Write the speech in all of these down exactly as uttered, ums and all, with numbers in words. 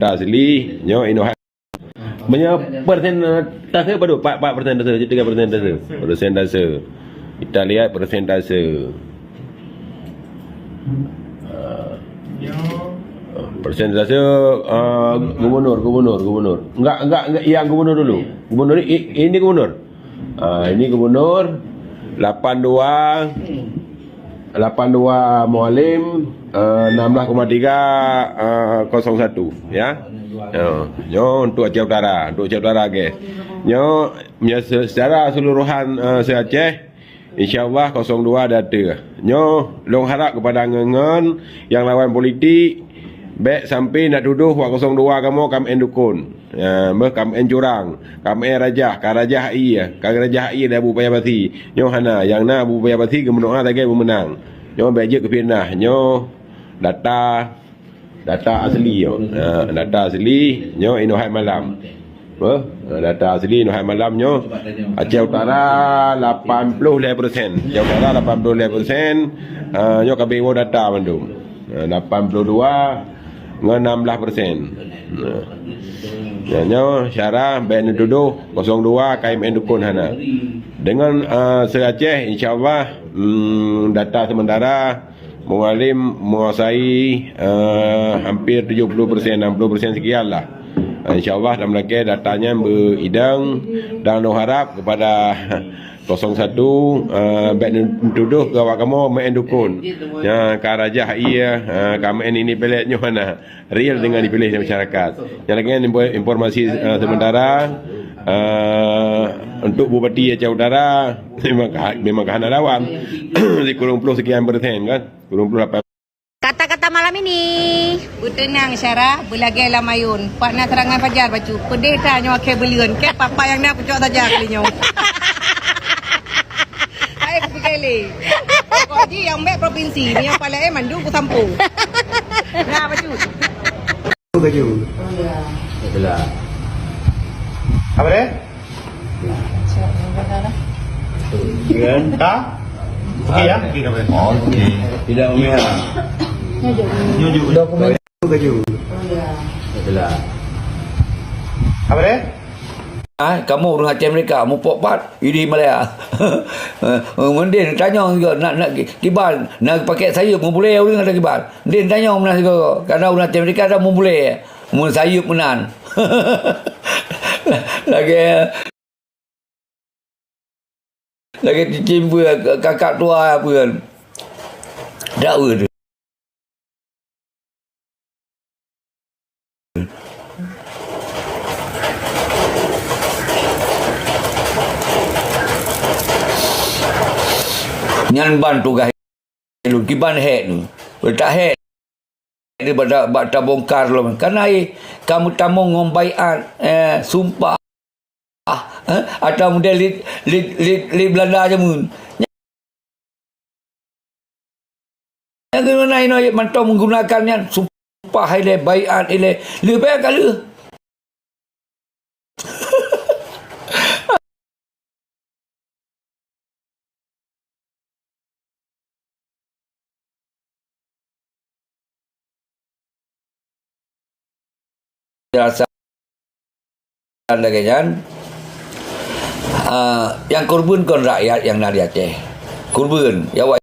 Asli, nyoe inoe hai. Meunyoe persentase padum? Pat, pat persentase, tiga persentase. Persentase. Kita lihat persentase. Ah. Persentase, ah, gubernur, gubernur, gubernur. Enggak, enggak, enggak, yang gubernur dulu. Gubernur i-, ini gubernur. Ah, ini gubernur, lapan dua, lapan dua Mualim, ah, enam belas koma tiga, ah, kosong satu, ya. Ya, nyoe untuk Aceh Utara, untuk Aceh Utara, okey. Nyoe, nyoe se-, secara keseluruhan, ah, se-Aceh, insya Allah kosong dua data. Nyoe, lôn harap kepada ngon-ngon nyang lawan politik, bèk sampai nak tudoh wak kosong dua kamoe ka meu'en dukon. Ya, meuh ka meu'en curang, ka meu'en rajah, ka rajah ie, ka rajah ie di Abu Paya Basi. Nyoe hana, nyang na Abu Paya Basi geumeudoa lagèe beumeunang. Nyoe bèk jeuet keu fitnah. Nyoe data, data asli nyoe. Ha, data asli nyoe inoe hai malam. Meuh, ha, data asli inoe hai malam nyoe. Aceh Utara lapan puluh lhèe persen. Aceh Utara lapan puluh lhèe persen. Ha, nyoe ka beuwoe data mandum. Ha, lapan puluh dua ngon enam belas persen. Nah. Nyan nyoe syara bèk neutudoh kosong dua ka meu'en dukon, hana. Dengan, eh, se-Aceh, insya Allah, hmm, data sementara Mualim menguasai, eh, hampir tujuh puluh persen, enam puluh persen sekian lah. Eh, insya Allah, dalam lagèe data nyan beuidang dan lôn harap kepada kosong satu, eh, bèk neutudoh keu awak kamoe meu'en dukon. Nyan ka rajah ie, eh, ka meu'en ini pelet nyoe hana. Real dengan dipilih oleh masyarakat. Nyan lagèe info-, informasi, eh, sementara, eh, untuk Bupati Aceh Utara memang ka, memang ka hana lawan. Sikureueng puluh sekian persen kan? Sikureueng puluh lapan. Kata-kata malam ini. Beuteunang syara, beulagèe lam ayôn. Pat na serangan fajar bacut. Peudeh that nyoe akhé buleuen. Kèe papa nyang na pucok saja kali nyoe. Hai kupike lé. Pokok jih nyang bèk provinsi, nyang paleng mandum kusampoe. Nah, bacut. Baju. Itulah. Apa dia? Kan? Ha? Okey ya? Okey, tak apa. Okey. Tidak memihak. Nyujuk. Dokumen. Baju. Itulah. Apa dia? Ah, kamoe ureueng Aceh Merdeka, mupok pat, di Malaya. Eh, mending tanyong juga, nak, nak ki-, kiban, nak pakai sayeup, meubulée ureueng ada kiban. Mending tanyong meunan sigoe, karena ureueng Aceh Merdeka dah meubulée, meusayeup meunan. Lagèe, lagèe cicém peue, kakak tua peue. Dak peue tu. Nyan ban tugaih lôn, kiban hék nyoe. Lôn tak hék di bak, bak tabongkar lom. Kana ai ka meutamong ngon baiat, eh, sumpah. Ah, eh, atau model lé, lé, lé, lé Belanda jameun. Nyang keunoe na inoe mantong menggunakan nyan, sumpah ilée, baiat ilée, leubeh ka lheueh. Rasa lagèe nyan, ah, nyang keureubeuen kon rakyat nyang na di Aceh. Keureubeuen, ya, awak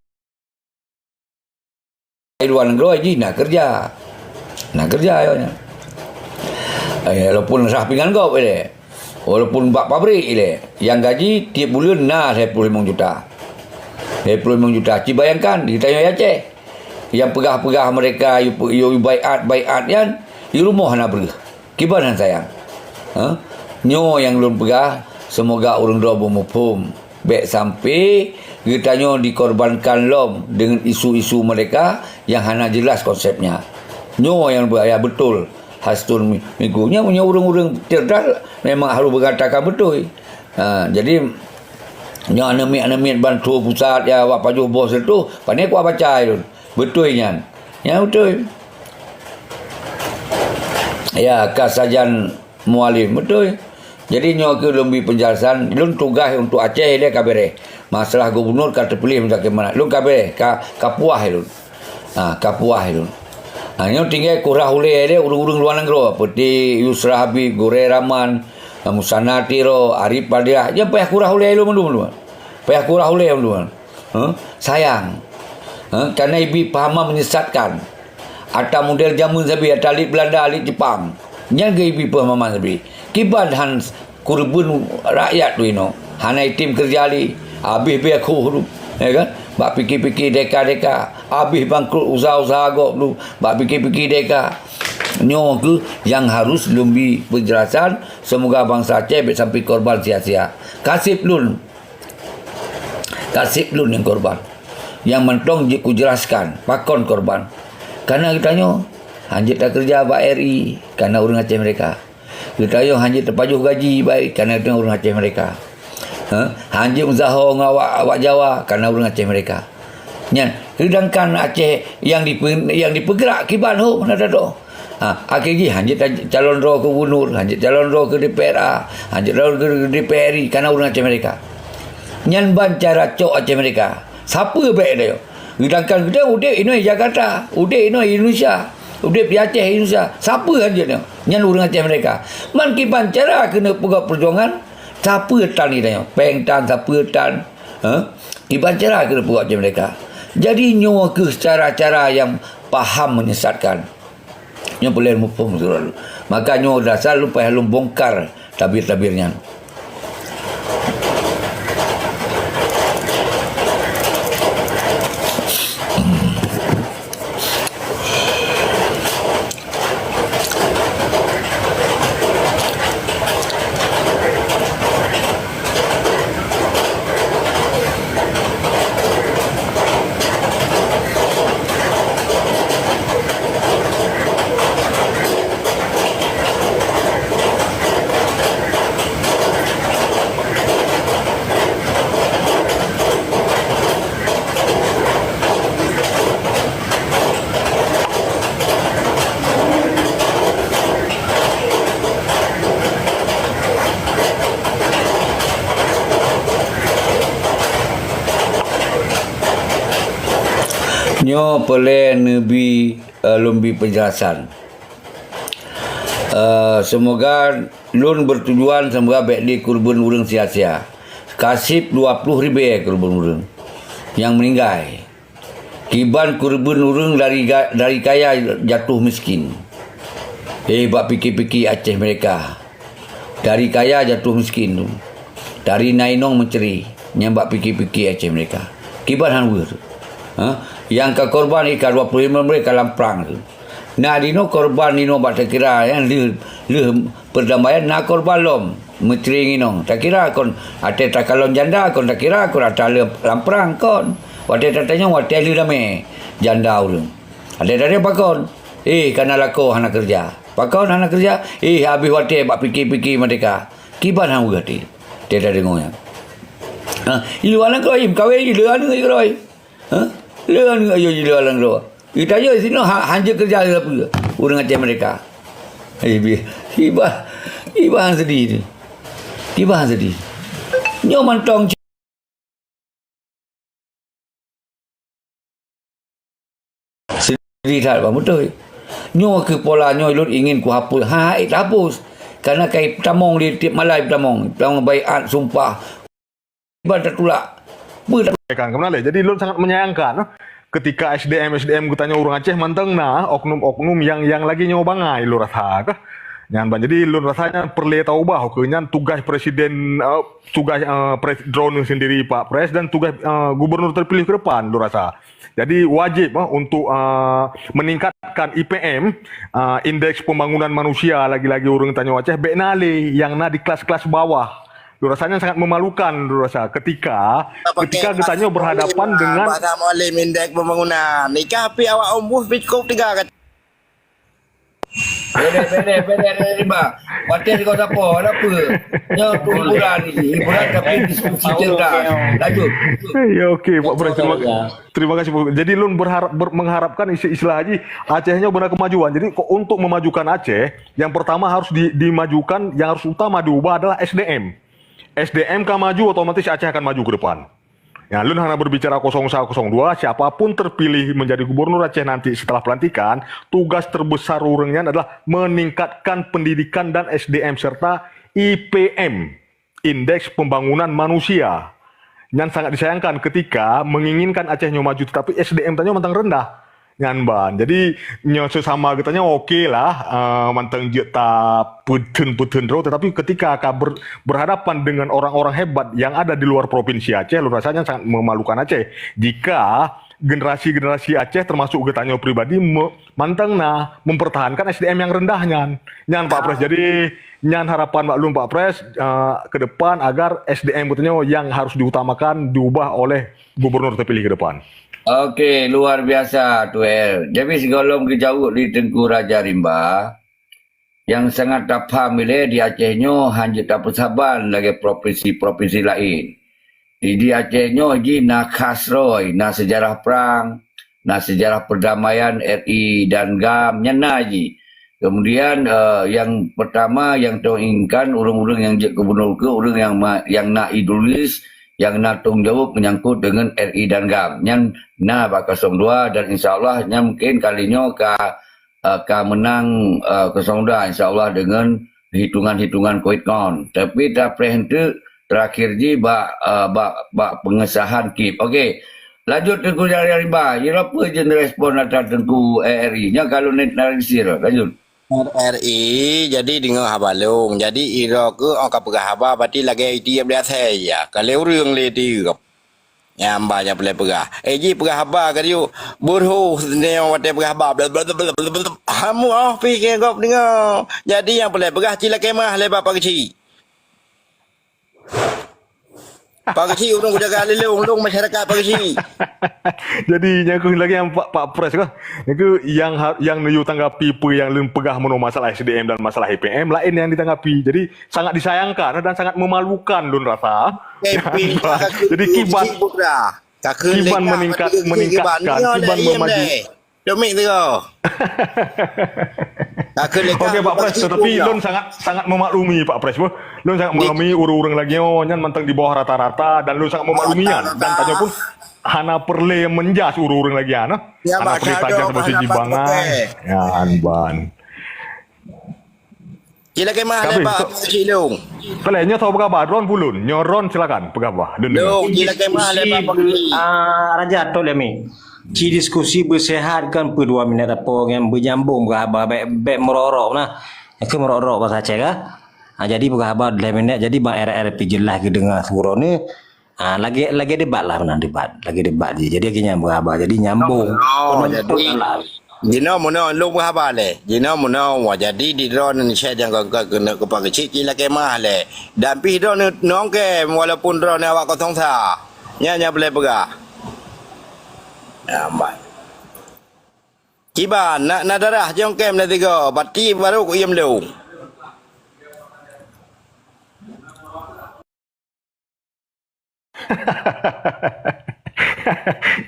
luwa nanggroe jih na keureuja. Na keureuja awaknyan. Eh, walaupun rhah pingan gob ilée. Walaupun bak pabrik ilée, nyang gaji tiep buleuen na lhèe ploh limong juta. Lhèe ploh limong juta. Ci bayangkan, di geutanyoe di Aceh. Nyang peugah-peugah mereka, yue, yue baiat, baiat nyan, di rumoh hana breuh. Kiban han sayang. Ha? Nyoe nyang lôn peugah, seumoga ureueng droe beumuphom. Bèk sampai geutanyoe dikorbankan lom deungon isu-isu mereka nyang hana jelas konsepnya. Nyoe nyang beutôi. Hastun mi-, migu. Nyan meunyoe ureueng-ureueng cerdas memang harôh beukatakan beutôi. Ha, jadi, nyoe aneuk miet-aneuk miet ban tuwo pusat ya, awak pajoh boh sireutôh, pane kuat baca lôn. Beutôi nyan. Nyan beutôi. Ya, ka sajan Mualim, beutôi. Jadi, nyoe keuh lôn bri peunjelasan, lôn tugaih untuk Aceh ilée ka bèrèh. Masalah gubunur ka teupiléh Muzakir Manaf. Lôn ka bèrèh, ka, ka puah lôn. Ha, ka puah lôn. Ha, nyoe tinggai kurah ulèe lé ureueng-ureueng luwa nanggroe, seperti Yusra Habib, Gurèe Rahman, Musana Tiro, Arif Padiah. Nyan payah kurah ulèe lom mandum. Payah kurah ulèe mandum. Ha? Sayang. Ha? Karena ibi pahaman menyesatkan. Ata model jameun sabe, ata lit Belanda, lit Jepang. Nyan geu ibi pahaman sabe. Kiban han keureubeuen rakyat tu inoe. Hana item keureuja lé. Abéh bèe khoh tu. Ya kan? Bak pike-pike deka-deka. Abéh bangkrot usaha-usaha gob tu. Bak pike-pike deka. Nyoe keuh nyang harus lôn bi peujelasan. Semoga bansa Aceh bèk sampai korban sia-sia. Kaseb lôn. Kaseb lôn nyang korban. Nyang mantong jeuet kujelaskan pakon korban. Karena geutanyoe hanjeuet takeureuja bak R I, karena ureueng Aceh merdeka. Geutanyoe hanjeuet tapajoh gaji bak R I, karena geutanyoe ureueng Aceh merdeka. Ha? Hanjeuet meusaho ngon awak, awak Jawa, karena ureueng Aceh merdeka. Nyan, sedangkan Aceh nyang dipe-, nyang dipeugerak kiban hom na tato. Ha, akhé jih hanjeuet ta-, calon droe keu gubernur, hanjeuet calon droe keu D P R A, hanjeuet calon keu D P R I, karena ureueng Aceh merdeka. Nyan ban cara cok Aceh merdeka. Sapeue bèk tanyoe? Sedangkan geutanyoe udép inoe Jakarta, udép inoe Indonesia, udép di Aceh Indonesia. Sapeue hanjeuet nyoe? Nyan ureueng Aceh merdeka. Man kiban cara keuneuk peugah peujuangan, sapeue tan geutanyoe? Pèng tan, sapeue tan. Ha? Kiban cara keuneuk peugah Aceh merdeka. Jadi nyoe keuh cara-cara nyang paham menyesatkan. Nyoe peureulèe muphom sidroe. Maka nyoe dasar lôn payah lôn bongkar tabir-tabir nyan. Nyoe peureulèe neubi, eh, lôn bi peujelasan. Eh, semoga lôn beutujuan, semoga bèk lé keureubeuen ureueng sia-sia. Kaseb dua ploh ribèe keureubeuen ureueng nyang meuninggai. Kiban keureubeuen ureueng dari ga-, dari kaya jatuh miskin. Eh, bak pike-pike Aceh merdeka. Dari kaya jatuh miskin tu. Dari na inong meucre. Nyan bak pike-pike Aceh merdeka. Kiban han weueh tu. Ha? Nyang ka korban, eh, ka dua puluh lima menit ka lam prang tu. Na dinoe korban dinoe bak takira, nyan lheueh, lheueh peudamaian na korban lom, meucre ngon inong. Takira kon watèe takalon janda, kon takira kon ata lheueh lam prang kon. Watèe tatanyong watèe lheueh damé janda ureueng. Watèe tatanyong pakon? Eh, kana lakoe hana keureuja. Pakon hana keureuja? Eh, habéh watèe bak pike-pike merdeka. Kiban han weueh até. Watèe tadeungoe nyan. Ha, i luwa nanggroe meukawen jih lé aneuk keudroe. Ha? Lé aneuk ayo jih lé alang droe. Geutanyoe sinoe ha-, hanjeuet keureuja sapeue ureueng Aceh merdeka. Eh, bi-, kiban, kiban sedih tu. Kiban sedih. Nyoe mantong sedih that, Bang, beutôi. Nyoe keuh pola nyoe lôn ingin kuhapus. Ha, ha, eh, tahapus. Karena kai peutamong di tiep malai peutamong. Peutamong baiat, sumpah. Iban tatulak. Beu tatulak. Kan, keumanaleh. Jadi, lôn sangat menyayangkan, eh, ketika S D M, S D M geutanyoe ureueng Aceh mantong na oknum-oknum nyang, nyang lagèe nyoe bangai lôn rasa, kah? Nyan ban. Jadi, lôn rasa nyan peureulèe taubah, keu nyan tugaih presiden, eh, tugaih, eh, pres-, droeneuh sendiri, Pak Pres, dan tugaih, eh, gubernur terpilih ke depan, lôn rasa. Jadi, wajib, eh, untuk, eh, meningkatkan I P M, eh, Indeks Pembangunan Manusia, lagi-lagi ureueng tanyoe Aceh, bèk na lé nyang na di kelas-kelas bawah. Lôn rasa nyan sangat memalukan, lôn rasa, ketika, ketika geutanyoe berhadapan dengan bahasa Mualem indeks pembangunan. Nikah pi awak umbuh pi cukup tiga kata. Beda, beda, beda, beda, beda. Watèe di kota po, ada apa? Nyoe tu hiburan ni, hiburan tapi diskusi cerdas. Lanjut. Ya, okey, Pak Pres. Terima, terima kasih, Pak. Jadi, lôn berharap, ber-, mengharapkan isti-, istilah haji Aceh nyoe beuna kemajuan. Jadi, kok untuk memajukan Aceh, yang pertama harus di-, dimajukan, yang harus utama diubah adalah S D M. S D M ka maju, otomatis Aceh akan maju ke depan. Ya, lôn hana berbicara kosong satu, kosong dua, siapapun terpilih menjadi gubernur Aceh nanti setelah pelantikan, tugas terbesar ureuëng nyan adalah meningkatkan pendidikan dan S D M serta I P M, Indeks Pembangunan Manusia. Nyan sangat disayangkan ketika menginginkan Aceh nyoe maju, tetapi S D M tanyoe mantong rendah. Nyan ban. Jadi, nyoe sesama geutanyoe oke lah, eh, mantong jeuet tapeutheun-peutheun droe, tetapi ketika ka ber-, berhadapan dengan orang-orang hebat yang ada di luar provinsi Aceh, lôn rasa nyan sangat memalukan Aceh. Jika generasi-generasi Aceh termasuk geutanyoe pribadi me-, mantong na mempertahankan S D M yang rendah nyan. Nyan Pak Pres. Jadi, nyan harapan bak lôn Pak Pres, eh, ke depan agar S D M geutanyoe yang harus diutamakan diubah oleh gubernur terpilih ke depan. Oke, luar biasa, Tuel. Jadi, sigohlom geujaweueb di Teungku Raja Rimba, nyang sangat tapaham ilée di Aceh nyoe hana tapeusaban lagée provinsi-provinsi laén. Di, di Aceh nyoe jih na khas roh, na sejarah perang, na sejarah perdamaian R I dan GAM, nyan na jih. Kemudian, eh, yang pertama yang teuinginkan ureuëng-ureuëng nyang jeuet gubernur keu ureuëng nyang ma-, nyang na ideologis, nyang na tanggung jaweueb menyangkut dengan R I dan GAM. Nyan na bak kosong dua dan insya Allah nyan mungkin kali nyoe ka, eh, ka menang, eh, kosong dua insya Allah dengan hitungan-hitungan kuat kon. Tapi tapreh enteuk terakhir jih bak, eh, bak, bak pengesahan kip. Oke. Lanjut Teungku Jari Rimba. Ira peue jeun respon atas Teungku R I? Nyan kalau netralisir. Lanjut. R I, jadi deungoe haba lôn. Jadi, ira keuh ong ka peugah haba, berarti lagée tieb di asai ya. Ka lé ureuëng lé tieb. Nyang ba nyang peureulée peugah. Eh, ji peugah haba ka diuk. Beurhoh, watée peugah haba. Hamu oh, pih keu gob deungoe. Jadi, nyang peureulée peugah, ci lakée meu'ah lé bak Pak Keuchik. Pak Keuchik ureuëng kujaga lé lôn, lôn masyarakat Pak Keuchik. Jadi, nyang keuh lagée nyang Pak, Pak Pres kah? Nyang keuh nyang ha-, nyang neuyue tanggapi peue nyang lôn peugah meunoe masalah S D M dan masalah I P M, laén nyang ditanggapi. Jadi, sangat disayangkan dan sangat memalukan lôn rasa. Jadi, kiban, kiban meningkat, meningkatkan, kiban memaju. Cok mic tiga. Oke, Pak Pres, tetapi lôn sangat, sangat memaklumi, Pak Pres, boh. Lôn sangat memaklumi ureuëng-ureuëng lagée nyoe nyan mantong di bawah rata-rata dan lôn sangat memaklumi nyan. Dan tanyoe pun hana peureulée menjas ureuëng-ureuëng lagée nyan, nah. Hana peureulée tajas boh si jibangai. Ya, anban. Ci lakée meu'ah lé bak Pak Keuchik lôn. Pelée nyoe soe peugah haba, Ron pulun. Nyoe Ron silakan peugah haba. Lôn deungoe. Lôn, ci lakée meu'ah lé bak Pak Keuchik. Ah, Raja Tol Yami. Ci diskusi beusehat kan peu dua minit apo ngon beunyambong peugah haba bék, bék meurok-rok nah. Nyang keuh meurok-rok basa Aceh kah? Ah, jadi peugah haba lhée minit, jadi bak R R P jeulaih geudeungoe suroe ni. Ah, lagée, lagée debat lah meunan debat. Lagée debat jih. Jadi, lagée nyan peugah haba. Jadi, nyambong. Oh, jadi, jinoe meunoe lôn peugah haba lé. Jinoe meunoe, wah, jadi di droeneuh syedara nyang ka, ka keuneuk keu Pak Keuchik, ci lakée meu'ah lé. Dan pih droeneuh nongkem, walaupun droeneuh awak kosong sa. Nyan nyang peureulée peugah. Nyan ban. Kiban, na, na darah jongkem na tiga, bati baru ku iem lông.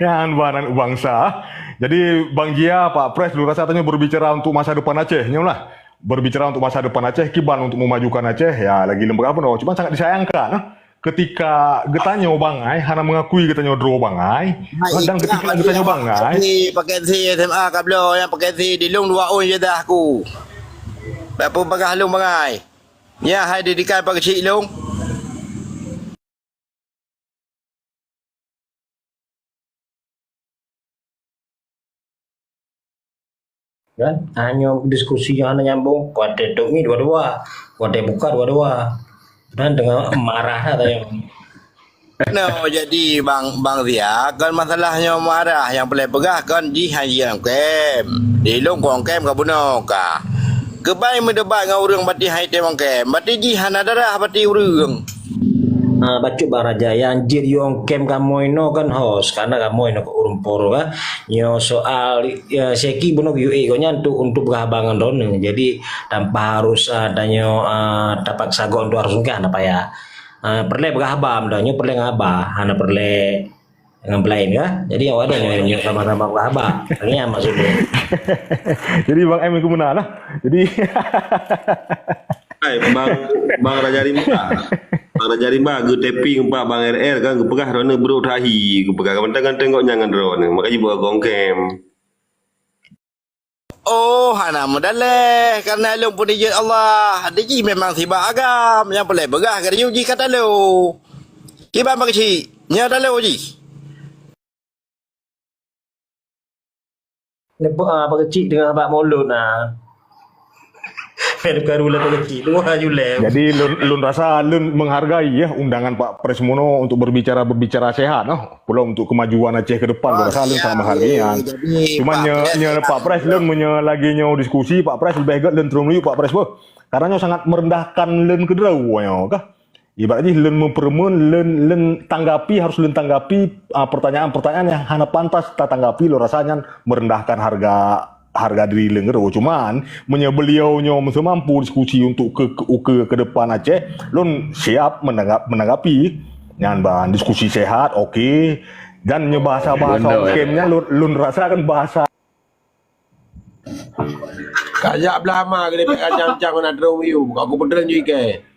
Nyan ban aneuk bansa. Jadi, Bang Jia, Pak Pres, lôn rasa tanyoe berbicara untuk masa depan Aceh, nyoe lah. Berbicara untuk masa depan Aceh, kiban untuk memajukan Aceh, ya, lagi leumbah apa noh. Cuma sangat disayangkan, nah. Ketika geutanyoe bangai, hana mengakui geutanyoe droe bangai, dan ketika geutanyoe bangai, pakai si S M A ka bloe, nyang pakai si di lông dua ôn ijazah ku. Bak peue bagah lông bangai? Nyan hai didikan Pak Keuchik lông. Kan? Hanya diskusi yang hana nyambung. Kuat tetup ni dua-dua. Kuat buka dua-dua. Dan dengan marah lah tanya. No, jadi bang bang Zia kan masalahnya marah yang boleh peugah kan jih hanya ongkem. Di lông ongkem ka bunoe ka. Kebai meudebat ngon ureuëng bati hai tem ongkem. Bati jih hana darah bati ureuëng. Ah, bacut bang raja yang jid yong kem kamoe no kan hos karena kamoe no ureuëng poro kan. Nyo soal ya, seki bunoe yue ko nyan tu untuk berhabangan dona. Jadi tanpa harus ah, tanyo ah, terpaksa go untuk harus nikah napa ya. Ah, perle berhaba meda nyo perle ngaba, hana perle dengan lain ka. Jadi awak ada nyo nyo sama-sama berhaba. Nyan maksudnya. Jadi bang M ke mana lah. Jadi Hai bang bang Raja Rimba. Bang Raja Rimba geutaping bak Bang R R kan, geupeugah droeneuh brôk tahi, geupeugah ganteng-ganteng gobnyan ngon droeneuh, maka jibuat gongkem. Oh, hana meudaleh, karena lôn peuneujeuet Allah. Di jih memang sibak agam, nyang peureulèe peugah keu jih ka talo. Kiban bak keuchik, nyoe talo jih. Leupah, ah, bak keuchik teungoh bak mulod, ah. Baru lah bak keuchik, dua julai. Jadi, lôn, lôn rasa lôn menghargai, ya, undangan Pak Pres Mono untuk berbicara, berbicara sehat, noh. Pulo untuk kemajuan Aceh ke depan, lôn rasa lôn sangat menghargai, ya. Jadi, cuman Pak Pres, nyoe, Pak Pres, lôn meunyoe lagi nyoe diskusi, Pak Pres, leubeh gèt lôn turun miyup, Pak Pres, beuh. Karena nyoe sangat merendahkan lôn keudroe nyoe, kah? Ibarat jih lôn meupeureumeun, lôn, lôn tanggapi, harus lôn tanggapi, ah, pertanyaan-pertanyaan yang hana pantas tatanggapi, lôn rasa nyan merendahkan harga, harga diri lôn keudroe. Cuman, meunyoe beliau nyoe meuseumampu diskusi untuk ke, ke, ke, ke depan Aceh, lôn siap menanggap, menanggapi. Nyan ban diskusi sehat, oke. Dan nyoe bahasa-bahasa okem nyan lôn, lôn rasakan bahasa. Kajak blah ma geude bèk kacam-cam na droe miyup, ka kupeutrön ju ikai.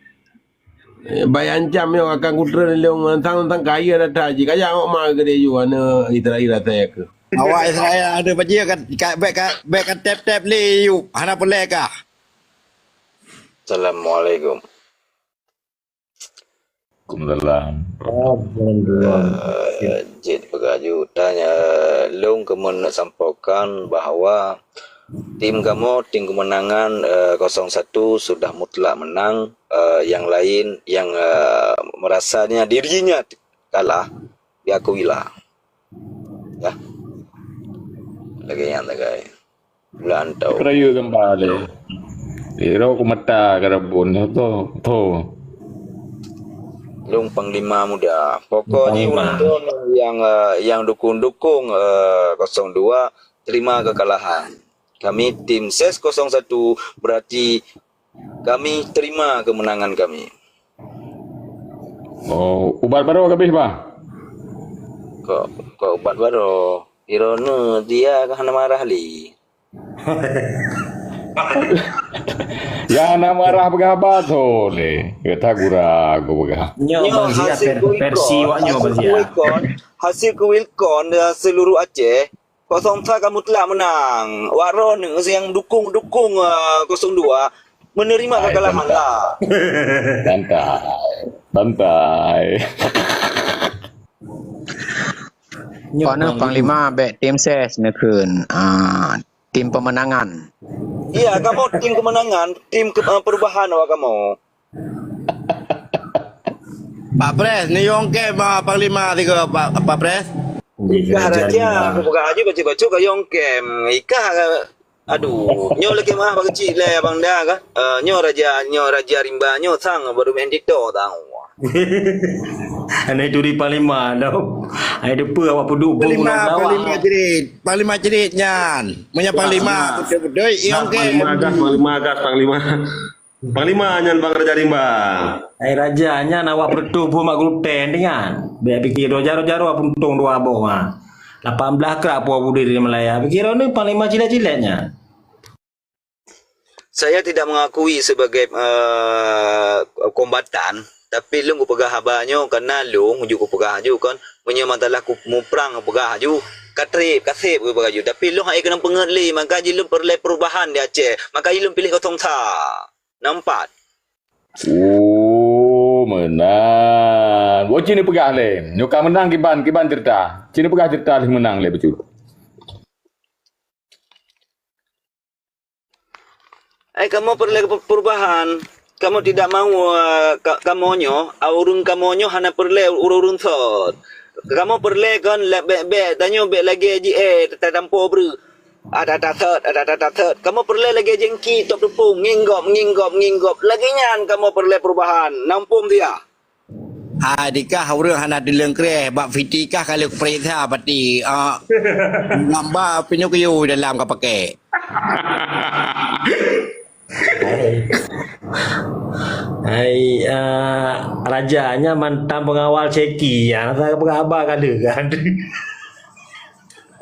Eh, bai ancam nyoe akan kutreun lôn tang-tang kayée na that jih. Kajak ngok ma geude ju aneuk Israel asai keu. Awak Israel aneuk bajie ka, ka, bèk ka, bèk ka tép-tép lé yup, hana peureulèe kah? Assalamualaikum. Waalaikumsalam. Eh, jeuet peugah ju tanya, lôn keumeung nak sampaikan bahwa tim kamoe, tim kemenangan, eh, kosong satu sudah mutlak menang, eh, yang lain yang, eh, merasanya dirinya kalah, diakuilah. Ya. Lagèe nyan sagai. Bulan tau. Kerayu gambar dia. Iro ku mata ke rabun tu. Tu. Lôn Panglima Muda. Pokoknya Panglima. Ureueng tu yang, eh, yang dukung-dukung, eh, kosong dua, terima kekalahan. Kami tim ses kosong satu, berarti kami terima kemenangan kami. Oh, ubat baru habis, bah? Kok, kok ubat baru? Irone dia kan hana marah li. Yang hana marah peugah haba tu ni. Kata gura aku peugah. Nyoe Bang Zia hasil per-, quick versi count, wak nyoe hasil Bang Zia. Quick count, hasil quick count, eh, seluruh Aceh, kosong sa ka mutlak menang. Wak droeneuh nyang dukung-dukung, eh, kosong dua menerima kekalahan lah. Santai. Santai. Nyoe Panglima bèk tim ses neukheun. Ah, tim pemenangan. Iya, kamoe tim kemenangan, tim ke-, eh, perubahan awak kamoe. Pak Pres, neuyue kem, ah, Panglima tiga, Pak, Pak Pres. Ikah raja, aku peugah aju bacut-bacut ka yue kem. Ikah, aduh, nyoe lagèe meuah bak keuchik lé abang dah kah? Eh, nyoe raja, nyoe raja rimba, nyoe sang baru main TikTok tau. Aneuk turi Panglima tau. Hai depe awak peuduek Panglima, Panglima cerit. Panglima cerit nyan. Meunyo Panglima beutôi-beutôi, yue kem. Panglima gas, Panglima gas, Panglima. Panglima nyan Bang Raja Rimba. Hai raja nyan awak peureutôh buet mak gluten nyan. Bèk pike dua jaroe-jaroe puntông dua boh ha. Lapan blah krak puah budi di Malaya. Pike droeneuh panglima cilet-cilet nyan. Saya tidak mengakui sebagai, eh, kombatan, tapi lôn kupeugah haba nyoe karena lôn ju kupeugah aju kan, meunyoe masalah ku-, muprang kupeugah aju, ka trép, ka sép kupeugah aju. Tapi lôn hana keunong peungeut lé, maka jih lôn peureulèe perubahan di Aceh. Maka jih lôn piléh kosong sa. Nampak? Oh, meunan. Wo cit neupeugah lé. Nyoe ka meunang kiban, kiban ceurita. Cit neupeugah ceurita lheueh meunang lé bacut. Ai, kamoe peureulèe pe-, perubahan. Kamoe tidak mau, eh, ka-, kamoe nyoe, ah, ureueng kamoe nyoe hana peureulèe ureueng-ureueng sot. Kamoe peureulèe kon lé bèk-bèk, tanyoe bèk lagèe ji, eh, ta-, tatampo breuh. Ada tasot, ada tasot. Kamoe peureulèe lagèe jengki top tupung, nginggop, nginggop, nginggop. Lagèe nyan kamoe peureulèe perubahan. Nampung dia. Hai dikah ureueng hana dileueng kreh, bak fiti kah ka lheueh kupeuriksa pati, ah, gamba pineuk kuyue dalam ka pakai. Hai. Hai, ah, raja nyan mantan pengawal Cheki, ya, rasa peugah haba ka lheueh kan.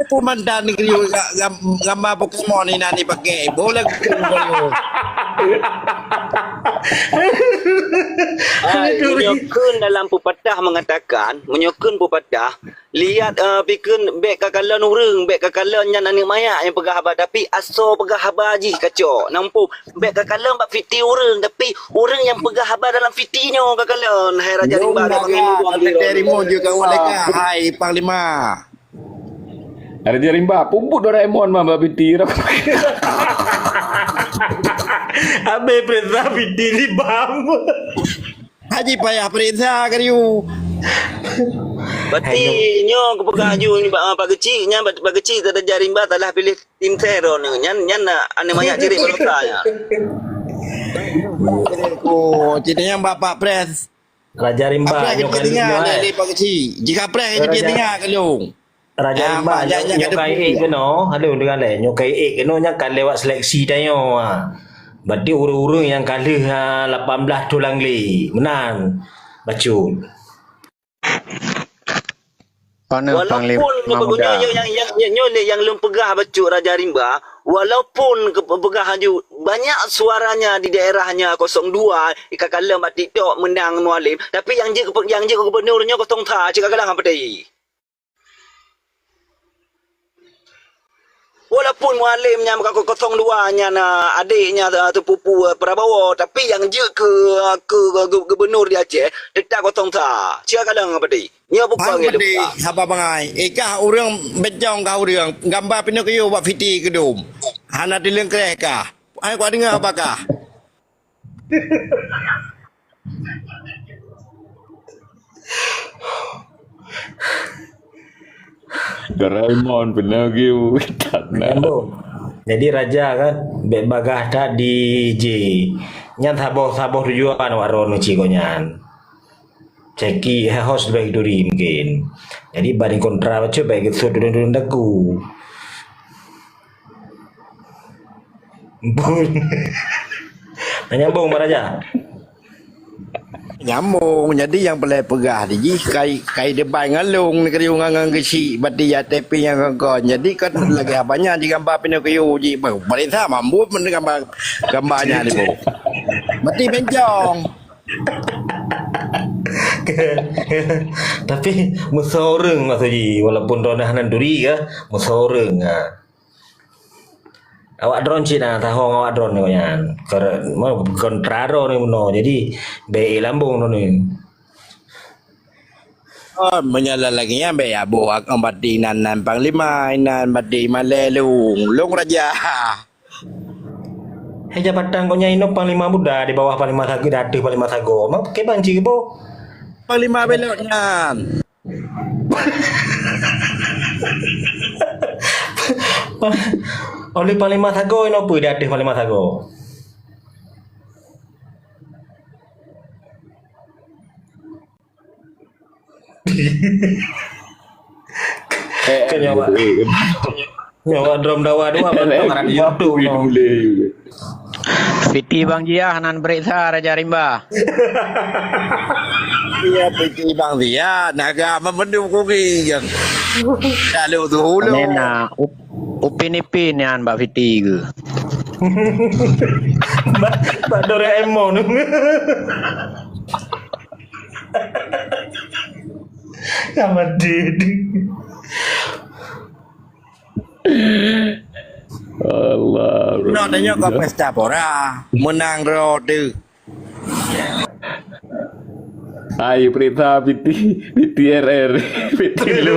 Peue mantan negeri ga-, gam-, gamba Pokemon inan ipakai. Boleh. Hai, meunyoe kheun dalam pepatah mengatakan, meunyoe kheun pepatah, lihat, eh, pi kheun bék kakalon ureuëng, bék kakalon nyan aneuk manyak nyang peugah haba, tapi asoe peugah haba jih kacok. Nampu, bék kakalon bak piti ureuëng, tapi ureuëng nyang peugah haba dalam piti nyoe kakalon. Hai Raja Rimba, ka bangai lubang di Raja Rimba jeuet ka uleka, hai Panglima. Raja Rimba, pumpuk Doraemon mah bak piti. Habéh peurintah piti di bam. Haji payah peuriksa keu you. Berarti nyoe kupeugah aju ni, Pak, Pak Geuchik, nyan Pak Geuchik, Raja Rimba salah pilih tim sero ni. Nyan, nyan nak aneuk manyak cirit balosa nyan. Oh, cerita nyan Bapak Pres. Raja Rimba, Pres nyoe kali dengar nyoe, eh. Dari Pak Geuchik. Jika Pres kecil dengar kalau. Raja Rimba, nyoe ka ék keunoe, halo, deungon lé, nyoe ka ék keunoe nyang ka lewat seleksi tanyoe, ha. Berarti ureuëng-ureuëng nyang ka lheueh, ha, lapan belas thon lam glé. Meunan, bacut. Walaupun nyang, nyang, nyang, nyang lôn peugah bacut Raja Rimba, walaupun ke-, peugah aju banyak suaranya di daerahnya kosong dua, ka kalon bak TikTok menang Mualem, tapi nyang jeuet, nyang jeuet gubernur nyoe kosong sa, cit ka kalon apa tadi. Walaupun Mualem nyan ka kosong dua nyan, ah, adéknya, ah, sepupu, ah, Prabowo, tapi nyang jeuet keu, ah, keu, keu gu-, gubernur di Aceh, teutap kosong sa. Cia kalon apa tadi? Nyoe bukan haba bangai. Ikah ureuëng bencong ka ureuëng, gamba Pinocchio bak piti keudum. Hana tileueng kreh kah? Ai, kuat deungoe apa kah? Doraemon pernah giu tak nak. Nyambung. Jadi raja kan bek bagah that di J. Nyan saboh-saboh tujuan awak droe nyoe cit gobnyan. Ceki host baik duri mungkin. Jadi banding kontra bacut baik gesut turun-turun daku. Bun. Nyambung, Mak Raja. Nyambung. Jadi nyang peulai peugah di jih kai, kai debat ngon lôn ni keu ngon, ngon geuchik bati ya tapi nyang kon. Jadi kan lagèe abang nyan jigamba Pinocchio jih. Bang, paling sama mampu gamba, gamba nyan ni, Bu. Bati bencong. Tapi meusoreueng maksud jih, walaupun droeneuh hana duri ka, meusoreueng, ha. Awak droen cit na tahong awak droen nyoe nyan. Kar-, mo-, kontra droen nyoe bunoe. Jadi, bèk lambong droen nyoe. Oh, meunyoe lagèe nyan bèk ya boh akong bati nan, nan panglima, nan bati malèe lôn, lôn raja. Hai jabatan kok nyan inoe panglima muda di bawah panglima sago, di ateueh panglima sago. Mak pakai banci keu boh. Panglima belok nyan. Oleh panglima sago inoe peue di ateueh panglima sago? Kan nyawa. Nyawa drum dawa dua mantong ada di YouTube no. Piti Bang Jiah nan peuriksa Raja Rimba. Iya, piti Bang Jiah, naga memendung kuning. Lalu tu hulu. Nena, up-, Upin Ipin nyan bak piti ke? Bak, bak Doraemon. Sama dede. Allah. Nak tanya kau pesta pora, menang draw tu. Hai, perintah piti, piti R R, piti lu.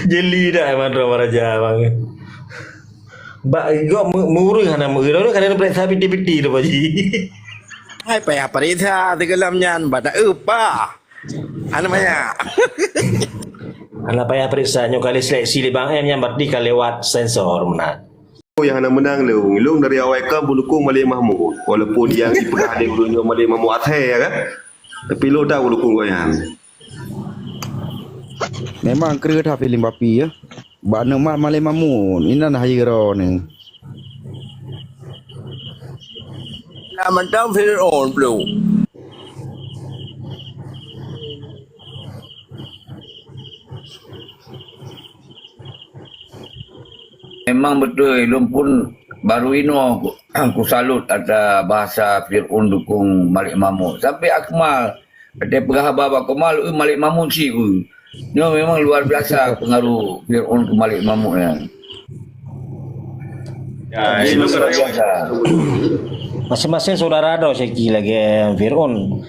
Jeli dah Madra Maraja bang. Bak gok mu-, mureuh hana mureuh, kadang perintah piti-piti tu, Pak Ji. Hai, payah perintah tenggelam nyan, bak tak apa. Hana maya. Hana payah periksa, nyoe kali seleksi lé Bang M nyan berarti ka lewat sensor meunan. Nyang hana meunang lôn, lôn dari awai ka beudukong Malèe Mahmud. Walaupun nyang jipeugah lé ulôn nyoe Malèe Mahmud asèe ya kan. Tapi lôn tak beudukong gobnyan. Memang kreueh that filem Papi ya. Bak neumat Malèe Mahmud, inan hai droeneuh. Lah mantong Fir'aun belum. Memang beutôi, lôn pun Baru inoe ku, kusalut ata bahasa Fir'aun dukung Malik Mahmud. Sampai Akmal, watèe peugah haba bak Akmal, "Eh, Malik Mahmud cit, eh." Nyoe memang luar biasa pengaruh Fir'aun keu Malik Mahmud nyan. Ya, itu luar biasa. Masing-masing saudara droe Syeki lagèe Fir'aun.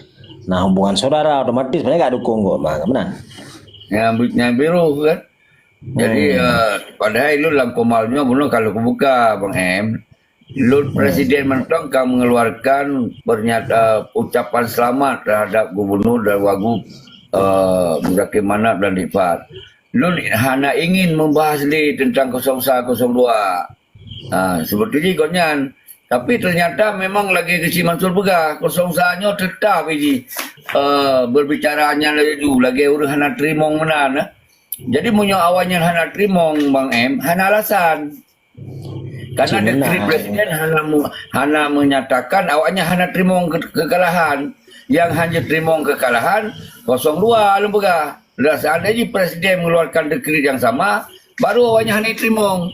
Nah, hubungan saudara otomatis sebenarnya gak dukung kok, mah, meunan. Nyang bi-, nyang biru kan. Jadi, hmm, eh, padahai lôn lam Komal nyoe bunoe kalau kubuka, Bang Em, lôn, hmm, presiden mantong ka mengeluarkan pernyata-, ucapan selamat terhadap gubernur dan wagub, eh, Muzakir Manaf dan Dikfar. Lôn hana ingin membahas lé tentang kosong sa, kosong dua. Ha, seperti jih gobnyan. Tapi ternyata memang lagèe Keuchik Mansur peugah, kosong sa nyoe teutap jih, eh, berbicara nyan laju, lagèe ureueng hana teurimong meunan, eh. Jadi, meunyoe awaknyan hana teurimong, Bang Em, hana alasan. Karena dekrit presiden hana mu-, hana menyatakan awaknyan hana teurimong ke-, kekalahan. Yang hana teurimong kekalahan, kosong dua lôn peugah. Dan seandai jih presiden mengeluarkan dekrit yang sama, baru awaknyan hana teurimong.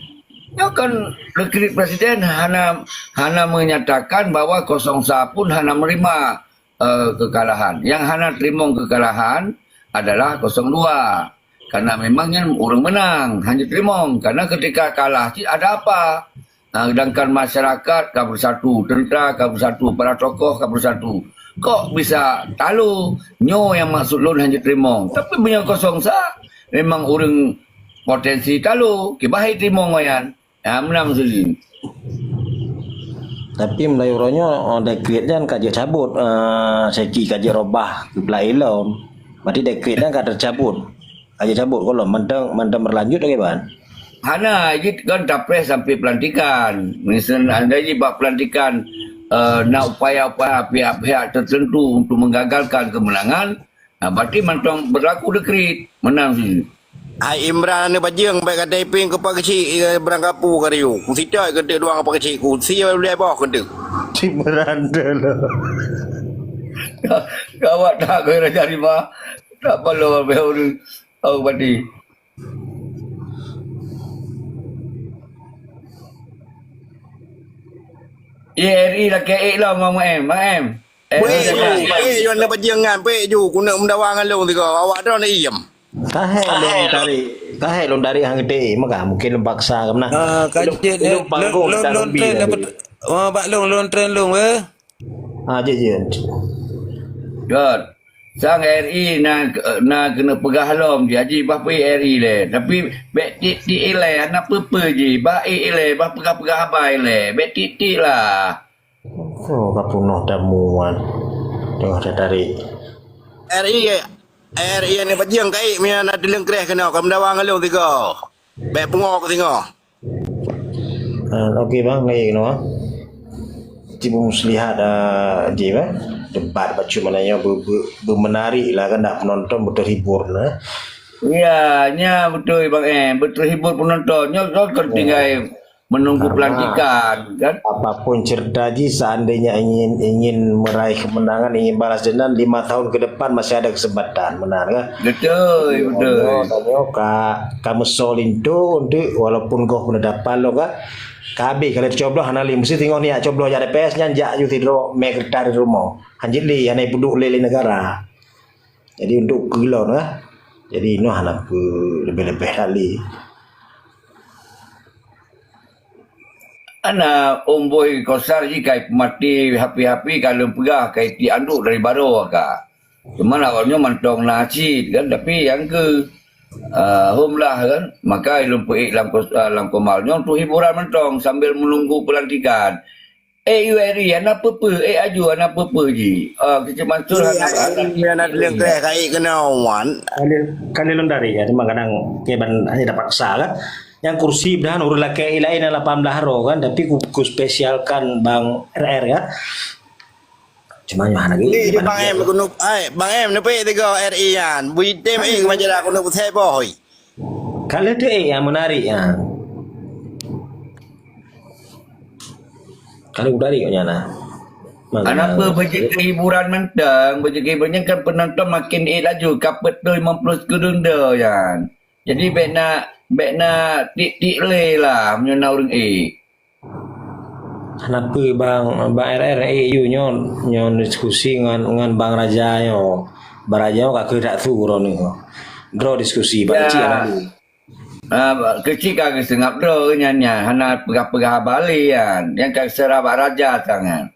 Nyoe kan dekrit presiden hana, hana menyatakan bahwa kosong sa pun hana menerima, eh, kekalahan. Yang hana teurimong kekalahan adalah kosong dua. Karena memang nyan ureueng menang, hana teurimong. Karena ketika kalah cit ada apa? Ha, sedangkan masyarakat ka bersatu, tentera ka bersatu, para tokoh ka bersatu. Kok bisa talo? Nyoe nyang maksud lôn hana teurimong. Tapi meunyoe kosong sa, memang ureueng potensi talo, kiban han teurimong nyan. Ha, meunan maksud jih. Tapi meunyoe uroe nyoe, oh, dekret nyan ka jeuet cabot, eh, Syeki ka jeuet robah keubeulai lom. Berarti dekret nyan ka teucabot. Ka jeuet cabot goh lom, mantong, mantong berlanjut lagèe ban? Hana, jih kan tapreh sampai pelantikan. Misalnya, andai jih bak pelantikan, eh, na upaya-upaya pihak-pihak tertentu untuk menggagalkan kemenangan, nah, berarti mantong berlaku dekret. Meunan cit. Hai Imran aneuk bajeueng, bèk ka taiping keu Pak Keuchik, eh, Imran Kapu ka riyu. Kusitôi keuneuk duang Pak Keuchik, kusi ulèe boh keuneuk. Imran dulu. Gawat that keu Raja Rimba. Tak paloe bèk ureueng. Oh, badi. Ye, R I lakèe ék lom, Mak Em, Mak Em. Eh, Peuék ju, peuék ju aneuk bajeueng nyan, peuék ju, keuneuk meudawa ngon lôn sigoe, awak droeneuh iem. Ka hék lôn tarék, ka hék lôn tarék han geuték, maka mungkin lôn paksa keunan. Ah, ka jeuet, lôn, lôn, lôn, lôn tren dapat, oh, bak lôn, lôn tren lôn, weh. Ah, jeuet, jeuet. Jeuet. Sang R I na, na keuneuk peugah lom, jadi bah pih R I lé. Tapi bèk tiek-tiek ilèe, hana peue-peue jih. Bah ék ilèe, bah peugah-peugah haba ilèe. Bèk tiek-tiek lah. Soe ka peunoh tamu nyan? Teungoh tatarék. R I, R I aneuk bajeueng ka ék, meunyo na teuleung kreh keunoe, ka meudawa ngon lôn sigoe. Bèk pungo keu singoh. Ah, oke, bang, baik, no. Tibu muslihat, ah, ji, bang. Debat bacut mana nyoe be-, be-, beumenarik lah kan, dak penonton beuteuhibur, nah. Ya, nya beutôi, bang, eh, beuteuhibur penonton. Nyoe kan tinggai menunggu pelantikan, kan? Apapun cerita ji, seandainya ingin, ingin meraih kemenangan, ingin balas dendam, lima tahun ke depan masih ada kesempatan, benar, kan? Betul, betul. Tanyoe, tanyoe ka, ka meusoe linto untuk, walaupun goh penetapan lo ka, ka habéh ka lheueh teucobloh hana lé, meusti singoh niat cobloh jak T P S nyan jak ju sidroe mé keureuta di rumoh. Han jeuet lé, hana ipeuduek lé, lé negara. Jadi untuk keu lôn lah. Jadi inoe hana peu leubeh-leubeh that lé. Ana umbôi kosar jih kai peumaté hapi-hapi ka lôn peugah kai tiek anduk dari baroe ka. Cuma awaknyoe mantong na cit kan, tapi nyang keu, ah, hom lah kan, maka lôn peuék lam kos-, ah, lam komal nyoe untuk hiburan mantong sambil menunggu pelantikan. Eh, U R I, hana peue-peue, eh, aju, hana peue-peue jih. Ah, keucik Mansur hana, hana, hana leueng kreh ka ék keunoe wan. Kali, kali lôn dari ya, cuma kadang keban hanya terpaksa kan. Yang kursi dah ureueng lakèe laén lapan belas roh kan, tapi ku, ku spesialkan Bang R R kan. Cuma nyoe hana lagi. Ni, Bang M, keuneuk, ai, Bang M, neupeuék tiga R I nyan. Bui tem ék majalah keuneuk peuthèe boh, oi. Ka lheueh teuék nyang meunarik nyan. Ka lheueh meunarik nyan nah. Kenapa beujeuet keu hiburan mantong? Beujeuet keu hiburan nyan kan penonton makin ék laju, ka peuet ploh limong ploh sikeudeueng nyan. Jadi bèk na, bèk na tiek-tiek lé lah meunyoe na ureueng ék. Hana peue bang, bang R R, eh, yue nyoe, nyoe diskusi ngon, ngon bang raja nyoe. Bang raja nyoe ka keuh dak su droeneuh. Droe diskusi bak cik hana peue. Ah, keuchik ka geuseungab droe nyan, nyan hana peugah-peugah haba lé nyan. Nyan ka seurah bak raja tangan.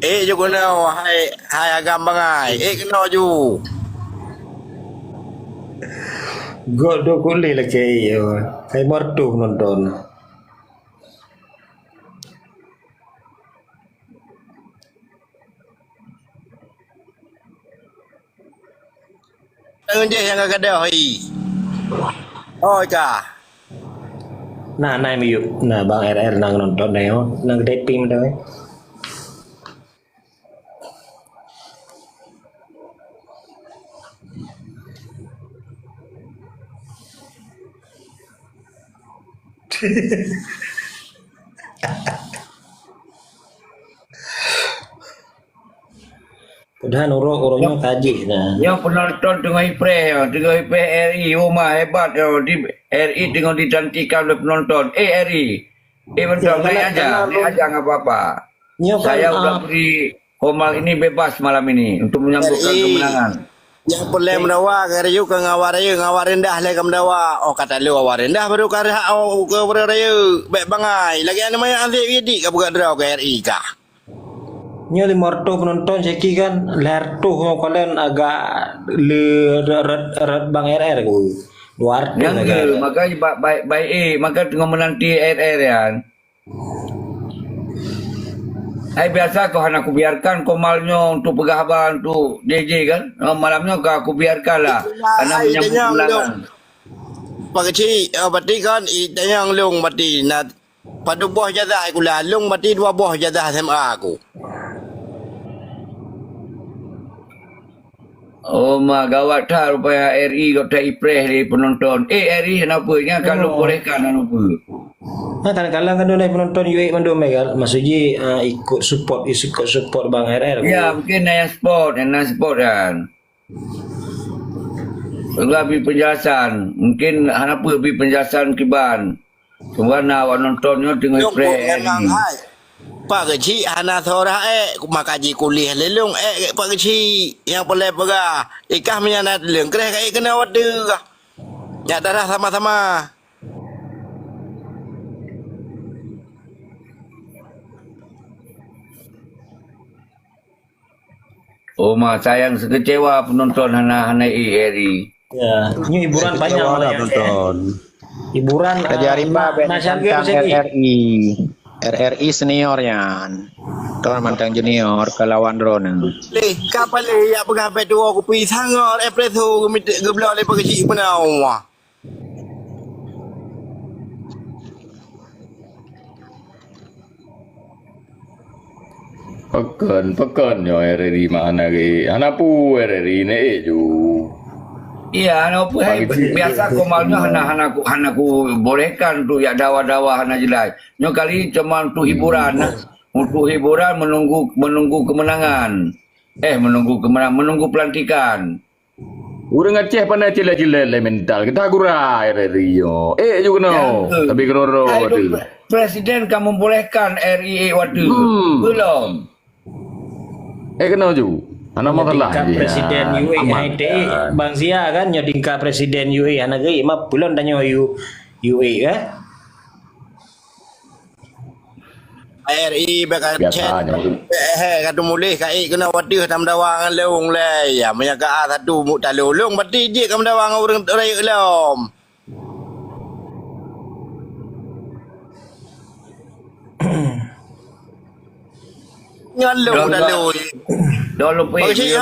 Eh, ju keunoe, hai, hai agam bangai. Eh, keunoe ju. Gok dua kulit lagi, ya. Hai mertuh nonton. Tangan jih nyang ka gadôh, hai. Oi, ka. Nah, nai miyup. Nah, Bang R R nang nonton, nai, oh. Nang gede ping dah, eh. Padahai nurok ureueng nyoe tajih na. Nyoe penonton teungoh ipreh, teungoh ipreh R I, oh, ma hebat, oh, di R I teungoh ditantikan oleh penonton. Eh, R I. Eh, betul, naik aja, naik aja, nggak apa-apa. Nyoe kan, saya udah ah, beri Komal ini bebas malam ini untuk menyambutkan kemenangan. Nyang peureulèe meudawa keu rayeuk keu ngon awak rayeuk, ngon awak rendah lé ka meudawa. Oh, ka talo awak rendah baru ka rhah, oh, keu ureueng rayeuk. Bèk bangai. Lagèe aneuk manyak Anzek Widi ka peugah droe keu R I kah. Nyoe limong reutôh penonton, siki kan lhèe reutôh ngon kalian agak le rot, rot, rot Bang R R ku. Dua reutôh. Nyang agak. Maka ba-, baik, baik, eh, maka teungoh menanti R R nyan. Hai, biasa kau hana kubiarkan Komal nyoe untuk peugah haba untuk J J kan? Oh, malam nyoe ka kubiarkan lah. Itulah, karena ai, menyambut tanyong kemenangan. Lôn. Pak Keuchik, oh, berarti kan, i, tanyong lôn berarti na padub boh ijazah ai kula. Lôn berarti dua boh ijazah S M A aku. Oh, ma gawat that rupaya R I kok taipreh lé penonton. Eh, R I kenapa? Nyan kalau bolehkan anu apa? Nah, kadang-kadang kan oleh penonton U A E mandum, ya, kan? Maksud ji, ah, ikut support, ikut support Bang R R. Ya, mungkin ada yang support, ada yang support kan. Juga beri penjelasan. Mungkin kenapa beri penjelasan kiban. Cuma na awak nonton nyoe teungoh ipreh memang R I. Hai. Pak Keuchik hana seurah ék, maka jikuléh lé lôn ék Pak Keuchik. Nyang peureulèe peugah, ikah meunyo na teuleung kreh ka ék keunoe watèe kah. Nyak darah sama-sama. Oh, ma sayang sekecewa penonton hana, hana ék R I. Ya, nyoe hiburan banyak. Kecewa malah lah ya. Penonton. Hiburan, Raja ah, Rimba na-, bèk na syangke ditantang bisa di. R R I. R R I senior nyan. Ton mantong junior ke lawan droeneuh. Leh, ka paléh yak peugah bèk tuwoe kupi sangor, espresso, geubloe lé Pak Keuchik peunawa. Pakon, pakon nyoe R R I mak hana geuék. Hana peue R R I nyan ék ju. Iya, hana peue, hai, biasa Komal nyoe hana, hana ku, hana kubolehkan untuk yak dawa-dawa hana jeulaih. Nyoe kali cuma untuk hiburan, nah. Untuk hiburan menunggu, menunggu kemenangan. Eh, menunggu kemenangan, menunggu pelantikan. Ureueng Aceh pandai cilek-cilek lé mental. Kita gura R R I nyoe. Ék ju keunoe. Tapi keudroe-droe tu. Presiden ka membolehkan R I ék watèe. Hmm. Belum. Ék keunoe ju. Hana masalah. Tingkat presiden U A E aman. Hai teh, Bang Zia kan, nyoe tingkat presiden U A E hana geuék, ma peulon tanyoe U A E kan? R I bèk ka chat. Biasa nyoe. Eh, eh, ka teumuléh ka ék keunoe watèe tam dawa ngon lôn lé. Ya, meunyo ka satu muk talô lôn, berarti jeuet ka meudawa ngon ureueng rayeuk lom. Ngon lôn talô. Dah lupa. Bang Syik,